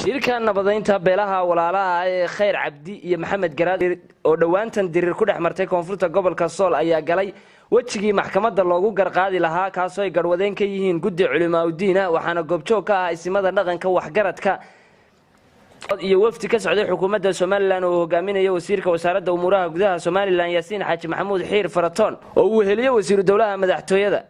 Shirka nabadeynta beelaha walaalaha ee Khayr Cabdi iyo Maxamed Garaad oo dhowaantan diriir ku dhex martay koonfurta gobolka Sool ayaa galay wejigii maxkamadda loogu garqaadi lahaa, kaasoo ay garhwadeen ka yihiin guddi culimaaudiina. Waxaana goobjoog ka ah isimada dhaqanka, waxgaradka iyo wafdi ka socday xukuumadda Somalilan oo hogaaminaya wasiirka wasaaradda umuuraha gudaha Somalilan, Yaasiin Xaaji Maxamuud Xiir Faratoon, oo uu weheliyo wasiiru dowlaha madaxtooyada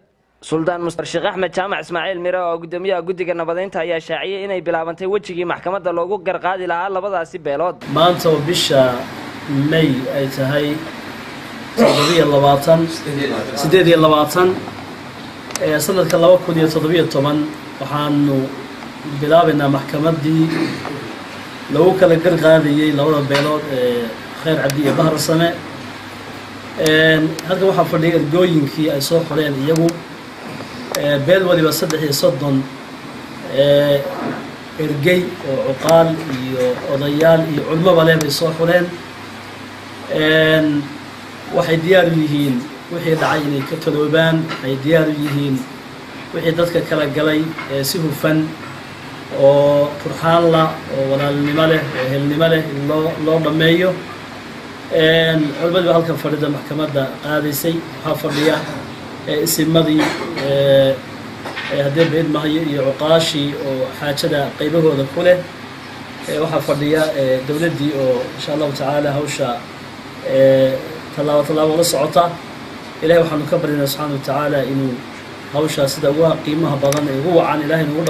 Suldaan Mustar Sheekh Axmed Jaamac Ismaaciil Mire oo gudoomiyaha guddiga nabadeynta ayaa shaaciyey inay bilaabantay wejigii maxkamadda loogu garqaadi lahaa labadaasi beelood. Maanta oo bisha May ay tahay 27, 28, sanadka 2017, waxaanu bilaabaynaa maxkamaddii lagu kala garqaadayey labada beelood ee Khayr Cabdi iyo Bahar Same. Halkan waxaa fadhiyay ergooyinkii ay soo xoreen iyagu, beel waliba 33 ergey oo cuqaal iyo odayaal iyo culmoba leh bay soo xureen. Waxay diyaar u yihiin wixii dhacay inay ka taloobaan. Waxay diyaar u yihiin wixii dadka kala galay si hufan oo turxaan la oo walaalnimo leh oo ehelnimo leh in loo dhammeeyo. Culimadii baa halkan fadhida maxkamadda qaadaysay. Waxaa fadhiya isimadii haddii bayd mahayo iyo cuqaashii oo xaajada qaybahooda ku leh. Waxaa fadhiya dowladdii oo insha Allahu tacaala hawsha tallaabo tallaabo la socota. Ilahay waxaanu ka baryaynaa subxaana wa tacaala inuu hawshaa sida ugu qiimaha badan ee ugu wacan Ilahay nagu